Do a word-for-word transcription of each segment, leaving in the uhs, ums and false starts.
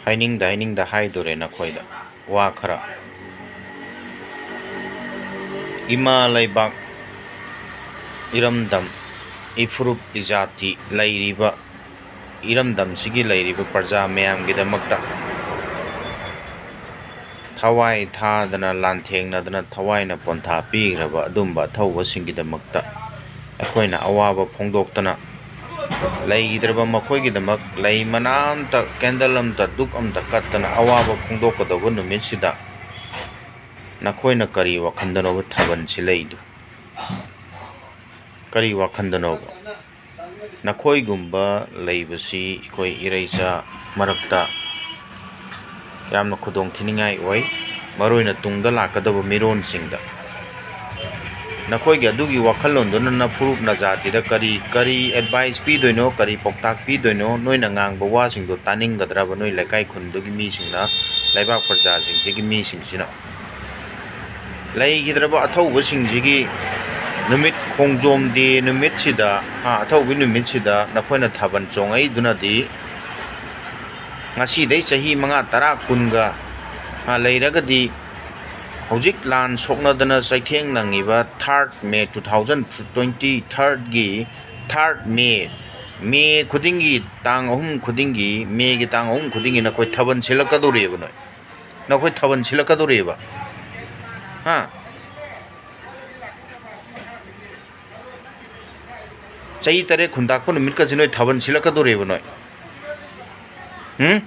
ꯍꯥꯏꯅꯤꯡꯗ ꯍꯥꯏꯅꯤꯡꯗ ꯍꯥꯏꯗꯣꯔꯦ ꯅꯈꯣꯏꯗ ꯋꯥ ꯈꯔ꯫ ꯏꯃꯥ ꯂꯩꯕꯥꯛ, ꯏꯔꯝꯗꯝ, ꯏꯐꯨꯔꯨꯞ ꯏꯖꯥꯇꯤ ꯂꯩꯔꯤꯕ ꯏꯔꯝꯗꯝꯁꯤꯒꯤ ꯂꯩꯔꯤꯕ ꯄ꯭ꯔꯖꯥ ꯃꯌꯥꯝꯒꯤꯗꯃꯛꯇ ꯊꯋꯥꯏ ꯊꯥꯗꯅ, ꯂꯥꯟꯊꯦꯡꯅꯗꯅ ꯊꯋꯥꯏꯅ ꯄꯣꯟꯊꯥ ꯄꯤꯈ꯭ꯔꯕ ꯑꯗꯨꯝꯕ ꯑꯊꯧꯕꯁꯤꯡꯒꯤꯗꯃꯛꯇ ꯑꯩꯈꯣꯏꯅ ꯑꯋꯥꯕ ꯐꯣꯡꯗꯣꯛꯇꯅ, ꯂꯩꯈꯤꯗ꯭ꯔꯕ ꯃꯈꯣꯏꯒꯤꯗꯃꯛ ꯂꯩ ꯃꯅꯥ ꯑꯝꯇ, ꯀꯦꯟꯗꯜ ꯑꯝꯇ, ꯙꯨꯞ ꯑꯝꯇ ꯀꯠꯇꯅ ꯑꯋꯥꯕ ꯐꯣꯡꯗꯣꯛꯀꯗꯧꯕ ꯅꯨꯃꯤꯠꯁꯤꯗ ꯅꯈꯣꯏꯅ ꯀꯔꯤ ꯋꯥꯈꯜꯗꯅꯣꯕ ꯊꯥꯕꯜ ꯁꯤꯜꯂꯛꯏꯗꯨ? ꯀꯔꯤ ꯋꯥꯈꯜꯗꯅꯣꯕ? ꯅꯈꯣꯏꯒꯨꯝꯕ ꯂꯩꯕꯁꯤ ꯑꯩꯈꯣꯏ ꯏꯔꯩꯆꯥ ꯃꯔꯛꯇ ꯌꯥꯝꯅ ꯈꯨꯗꯣꯡ ꯊꯤꯅꯤꯡꯉꯥꯏ ꯑꯣꯏ, ꯃꯔꯨꯑꯣꯏꯅ ꯇꯨꯡꯗ ꯂꯥꯛꯀꯗꯕ ꯃꯤꯔꯣꯟꯁꯤꯡꯗ꯫ ꯅꯈꯣꯏꯒꯤ ꯑꯗꯨꯒꯤ ꯋꯥꯈꯜꯂꯣꯟꯗꯨꯅ ꯅꯐꯨꯔꯨꯞ ꯅꯖꯥꯇꯤꯗ ꯀꯔꯤ, ꯀꯔꯤ advice ꯄꯤꯗꯣꯏꯅꯣ, ꯀꯔꯤ ꯄꯥꯎꯇꯥꯛ ꯄꯤꯗꯣꯏꯅꯣ? ꯅꯣꯏꯅ ꯉꯥꯡꯕ ꯋꯥꯁꯤꯡꯗꯣ ꯇꯥꯅꯤꯡꯒꯗ꯭ꯔꯕ ꯅꯣꯏ ꯂꯩꯀꯥꯏ ꯈꯨꯟꯗꯨꯒꯤ ꯃꯤꯁꯤꯡꯅ, ꯂꯩꯕꯥꯛ ꯄ꯭ꯔꯖꯥꯁꯤꯡꯁꯤꯒꯤ ꯃꯤꯁꯤꯡꯁꯤꯅ? ꯂꯩꯈꯤꯗ꯭ꯔꯕ ꯑꯊꯧꯕꯁꯤꯡꯁꯤꯒꯤ ꯅꯨꯃꯤꯠ, ꯈꯣꯡꯖꯣꯝ ꯗꯦ ꯅꯨꯃꯤꯠꯁꯤꯗ, ꯍꯥ, ꯑꯊꯧꯕꯒꯤ ꯅꯨꯃꯤꯠꯁꯤꯗ ꯅꯈꯣꯏꯅ ꯊꯥꯕꯜ ꯆꯣꯡꯉꯛꯏꯗꯨꯅꯗꯤ ꯉꯁꯤꯗꯩ ꯆꯍꯤ ꯃꯉꯥ, ꯇꯔꯥ, ꯀꯨꯟꯒ, ꯍꯥ, ꯂꯩꯔꯒꯗꯤ ꯍꯧꯖꯤꯛ ꯂꯥꯟ ꯁꯣꯛꯅꯗꯅ ꯆꯩꯊꯦꯡ ꯅꯪꯉꯤꯕ third May two thousand twenty thirdꯒꯤ, third May, ꯃꯦ ꯈꯨꯗꯤꯡꯒꯤ ꯇꯥꯡ ꯑꯍꯨꯝ ꯈꯨꯗꯤꯡꯒꯤ, ꯃꯦꯒꯤ ꯇꯥꯡ ꯑꯍꯨꯝ ꯈꯨꯗꯤꯡꯒꯤ ꯅꯈꯣꯏ ꯊꯥꯕꯜ ꯁꯤꯜꯂꯛꯀꯗꯧꯔꯤꯕ ꯅꯣꯏ꯫ ꯅꯈꯣꯏ ꯊꯥꯕꯜ ꯁꯤꯜꯂꯛꯀꯗꯧꯔꯤꯕ? ꯍꯥ? ꯆꯍꯤ ꯇꯔꯦꯠ ꯈꯨꯟꯇꯥꯛꯄ ꯅꯨꯃꯤꯠꯀꯁꯦ ꯅꯣꯏ ꯊꯥꯕꯜ ꯁꯤꯜꯂꯛꯀꯗꯧꯔꯤꯕ ꯅꯣꯏ? ꯎꯝ?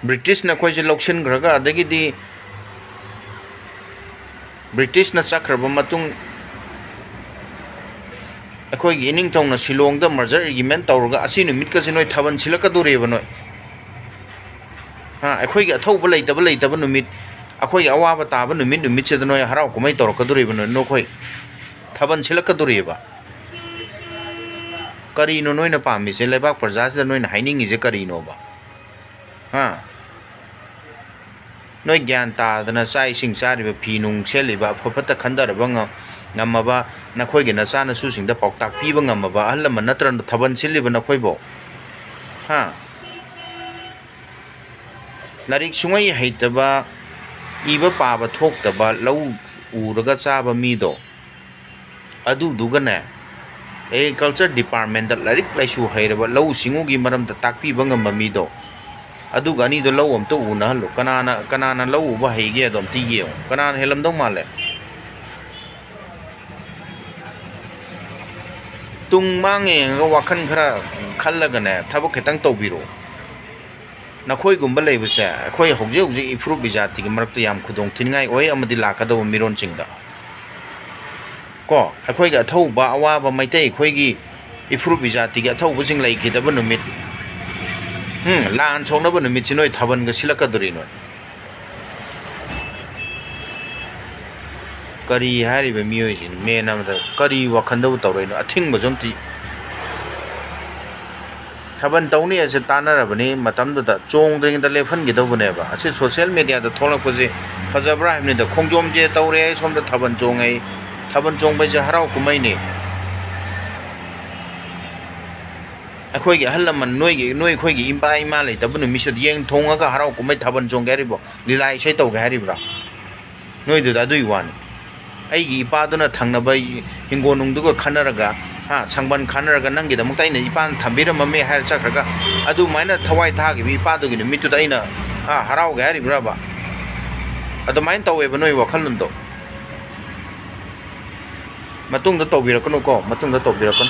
ꯕ꯭ꯔꯤꯇꯤꯁꯅ ꯑꯩꯈꯣꯏꯁꯦ ꯂꯧꯁꯤꯟꯈ꯭ꯔꯒ, ꯑꯗꯒꯤꯗꯤ ꯕ꯭ꯔꯤꯇꯤꯁꯅ ꯆꯠꯈ꯭ꯔꯕ ꯃꯇꯨꯡ, ꯑꯩꯈꯣꯏꯒꯤ ꯏꯅꯤꯡꯊꯧꯅ ꯁꯤꯂꯣꯡꯗ merger agreement ꯇꯧꯔꯒ ꯑꯁꯤ ꯅꯨꯃꯤꯠꯀꯁꯦ ꯅꯣꯏ ꯊꯥꯕꯜ ꯁꯤꯜꯂꯛꯀꯗꯧꯔꯤꯕ ꯅꯣꯏ? ꯍꯥ? ꯑꯩꯈꯣꯏꯒꯤ ꯑꯊꯧꯕ ꯂꯩꯇꯕ, ꯂꯩꯇꯕ ꯅꯨꯃꯤꯠ, ꯑꯩꯈꯣꯏꯒꯤ ꯑꯋꯥꯕ ꯇꯥꯕ ꯅꯨꯃꯤꯠ, ꯅꯨꯃꯤꯠꯁꯤꯗ ꯅꯣꯏ ꯍꯔꯥꯎ ꯀꯨꯝꯍꯩ ꯇꯧꯔꯛꯀꯗꯧꯔꯤꯕ ꯅꯣꯏ, ꯅꯈꯣꯏ ꯊꯥꯕꯜ ꯁꯤꯜꯂꯛꯀꯗꯧꯔꯤꯕ? ꯀꯔꯤꯅꯣ ꯅꯣꯏꯅ ꯄꯥꯝꯃꯤꯁꯦ? ꯂꯩꯕꯥꯛ ꯄ꯭ꯔꯖꯥꯁꯤꯗ ꯅꯣꯏꯅ ꯍꯥꯏꯅꯤꯡꯉꯤꯁꯦ ꯀꯔꯤꯅꯣꯕ? ꯍꯥ? ꯅꯣꯏ ꯒ꯭ꯌꯥꯟ ꯇꯥꯗꯅ ꯆꯥꯛ ꯏꯁꯤꯡ ꯆꯥꯔꯤꯕ, ꯐꯤ ꯅꯨꯡ ꯁꯦꯠꯂꯤꯕ, ꯑꯐ ꯐꯠꯇ ꯈꯟꯊꯔꯕ ꯉ-, ꯉꯝꯃꯕ, ꯅꯈꯣꯏꯒꯤ ꯅꯆꯥꯅꯁꯨꯁꯤꯡꯗ ꯄꯥꯎꯇꯥꯛ ꯄꯤꯕ ꯉꯝꯃꯕ ꯑꯍꯜ ꯂꯃꯟ ꯅꯠꯇ꯭ꯔ ꯊꯥꯕꯜ ꯁꯤꯜꯂꯤꯕ ꯅꯈꯣꯏꯕꯨ? ꯍꯥ? ꯂꯥꯏꯔꯤꯛ ꯁꯨꯡꯍꯩ ꯍꯩꯇꯕ, ꯏꯕ ꯄꯥꯕ ꯊꯣꯛꯇꯕ, ꯂꯧ ꯎꯔꯒ ꯆꯥꯕ ꯃꯤꯗꯣ, ꯑꯗꯨꯗꯨꯒꯅꯦ, ꯑꯦꯒ꯭ꯔꯤꯀꯜꯆꯔ ꯗꯤꯄꯥꯔꯠꯃꯦꯟꯗ ꯂꯥꯏꯔꯤꯛ ꯂꯥꯏꯁꯨ ꯍꯩꯔꯕ, ꯂꯧꯎ ꯁꯤꯡꯎꯒꯤ ꯃꯔꯝꯗ ꯇꯥꯛꯄꯤꯕ ꯉꯝꯕ ꯃꯤꯗꯣ, ꯑꯗꯨꯒ ꯑꯅꯤꯗꯣ ꯂꯧ ꯑꯝꯇ ꯎꯅꯍꯜꯂꯨ꯫ ꯀꯅꯥꯅ, ꯀꯅꯥꯅ ꯂꯧ ꯎꯕ ꯍꯩꯒꯦꯗꯣ ꯑꯝꯇ ꯌꯦꯡꯉꯨ꯫ ꯀꯅꯥꯅ ꯍꯦꯜꯂꯝꯗꯧ ꯃꯥꯜꯂꯦ? ꯇꯨꯡ ꯃꯥꯡ ꯌꯦꯡꯉꯒ ꯋꯥꯈꯜ ꯈꯔ ꯈꯜꯂꯒꯅꯦ, ꯊꯕꯛ ꯈꯤꯇꯪ ꯇꯧꯕꯤꯔꯣ꯫ ꯅꯈꯣꯏꯒꯨꯝꯕ ꯂꯩꯕꯁꯦ ꯑꯩꯈꯣꯏ ꯍꯧꯖꯤꯛ ꯍꯧꯖꯤꯛ ꯏꯐꯨꯔꯨꯞ ꯏꯖꯥꯇꯤꯒꯤ ꯃꯔꯛꯇ ꯌꯥꯝ ꯈꯨꯗꯣꯡ ꯊꯤꯅꯤꯡꯉꯥꯏ ꯑꯣꯏ, ꯑꯃꯗꯤ ꯂꯥꯛꯀꯗꯧꯕ ꯃꯤꯔꯣꯟꯁꯤꯡꯗ ꯀꯣ, ꯑꯩꯈꯣꯏꯒꯤ ꯑꯊꯧꯕ ꯑꯋꯥꯕ ꯃꯩꯇꯩ ꯑꯩꯈꯣꯏꯒꯤ ꯏꯐꯨꯔꯨꯞ ꯏꯖꯥꯇꯤꯒꯤ ꯑꯊꯧꯕꯁꯤꯡ ꯂꯩꯈꯤꯗꯕ ꯅꯨꯃꯤꯠ, ꯎꯝ, ꯂꯥꯟ ꯁꯣꯛꯅꯕ ꯅꯨꯃꯤꯠꯁꯤ ꯅꯣꯏ ꯊꯥꯕꯜꯒ ꯁꯤꯜꯂꯛꯀꯗꯣꯔꯤ ꯅꯣꯏ꯫ ꯀꯔꯤ ꯍꯥꯏꯔꯤꯕ ꯃꯤꯑꯣꯏꯁꯤꯅ ꯃꯦꯟ ꯑꯃꯗ ꯀꯔꯤ ꯋꯥꯈꯜꯗꯕꯨ ꯇꯧꯔꯛꯏꯅꯣ? ꯑꯊꯤꯡꯕꯁꯨ ꯑꯝꯇ, ꯊꯥꯕꯜ ꯇꯧꯅꯤ ꯍꯥꯏꯁꯦ ꯇꯥꯟꯅꯔꯕꯅꯤ, ꯃꯇꯝꯗꯨꯗ ꯆꯣꯡꯗ꯭ꯔꯤꯉꯩꯗ ꯂꯦꯞꯍꯟꯒꯗꯧꯕꯅꯦꯕ꯫ ꯑꯁꯤ ꯁꯣꯁꯤꯌꯦꯜ ꯃꯦꯗꯤꯌꯥꯗ ꯊꯣꯛꯂꯛꯄꯁꯦ ꯐꯖꯕ꯭ꯔꯥ ꯍꯥꯏꯕꯅꯤꯗ꯫ ꯈꯣꯡꯖꯣꯝ ꯗꯦ ꯇꯧꯔꯦ, ꯁꯣꯝꯗ ꯊꯥꯕꯜ ꯆꯣꯡꯉꯦ꯫ ꯊꯥꯕꯜ ꯆꯣꯡꯕ ꯍꯥꯏꯁꯦ ꯍꯔꯥꯎ ꯀꯨꯝꯍꯩꯅꯤ꯫ ꯑꯩꯈꯣꯏꯒꯤ ꯑꯍꯜ ꯂꯃꯟ, ꯅꯣꯏꯒꯤ, ꯅꯣꯏ ꯑꯩꯈꯣꯏꯒꯤ ꯏꯄꯥ ꯏꯃꯥ ꯂꯩꯇꯕ ꯅꯨꯃꯤꯠꯁꯤꯗ ꯌꯦꯟ ꯊꯣꯡꯉꯒ ꯍꯔꯥꯎ ꯀꯨꯝꯍꯩ ꯊꯥꯕꯜ ꯆꯣꯡꯒꯦ ꯍꯥꯏꯔꯤꯕꯣ? ꯂꯤꯂꯥ ꯏꯁꯩ ꯇꯧꯒꯦ ꯍꯥꯏꯔꯤꯕ꯭ꯔꯥ? ꯅꯣꯏꯗꯨꯗ ꯑꯗꯨꯒꯤ ꯋꯥꯅꯤ꯫ ꯑꯩꯒꯤ ꯏꯄꯥꯗꯨꯅ ꯊꯪꯅꯕ ꯍꯤꯡꯒꯣꯜ ꯅꯨꯡꯗꯨꯒ ꯈꯟꯅꯔꯒ, ꯍꯥ, ꯁꯪꯕꯟ ꯈꯟꯅꯔꯒ ꯅꯪꯒꯤꯗꯃꯛꯇ ꯑꯩꯅ ꯏꯄꯥꯅ ꯊꯝꯕꯤꯔꯝꯃꯝꯃꯦ ꯍꯥꯏꯔ ꯆꯠꯈ꯭ꯔꯒ, ꯑꯗꯨꯃꯥꯏꯅ ꯊꯋꯥꯏ ꯊꯥꯈꯤꯕ ꯏꯄꯥꯗꯨꯒꯤ ꯅꯨꯃꯤꯠꯇꯨꯗ ꯑꯩꯅ, ꯍꯥ, ꯍꯔꯥꯎꯒꯦ ꯍꯥꯏꯔꯤꯕ꯭ꯔꯕ? ꯑꯗꯨꯃꯥꯏꯅ ꯇꯧꯋꯦꯕ ꯅꯣꯏ ꯋꯥꯈꯜꯂꯣꯟꯗꯣ꯫ ꯃꯇꯨꯡꯗ ꯇꯧꯕꯤꯔꯛꯀꯅꯨꯀꯣ, ꯃꯇꯨꯡꯗ ꯇꯧꯕꯤꯔꯛꯀꯅꯨ꯫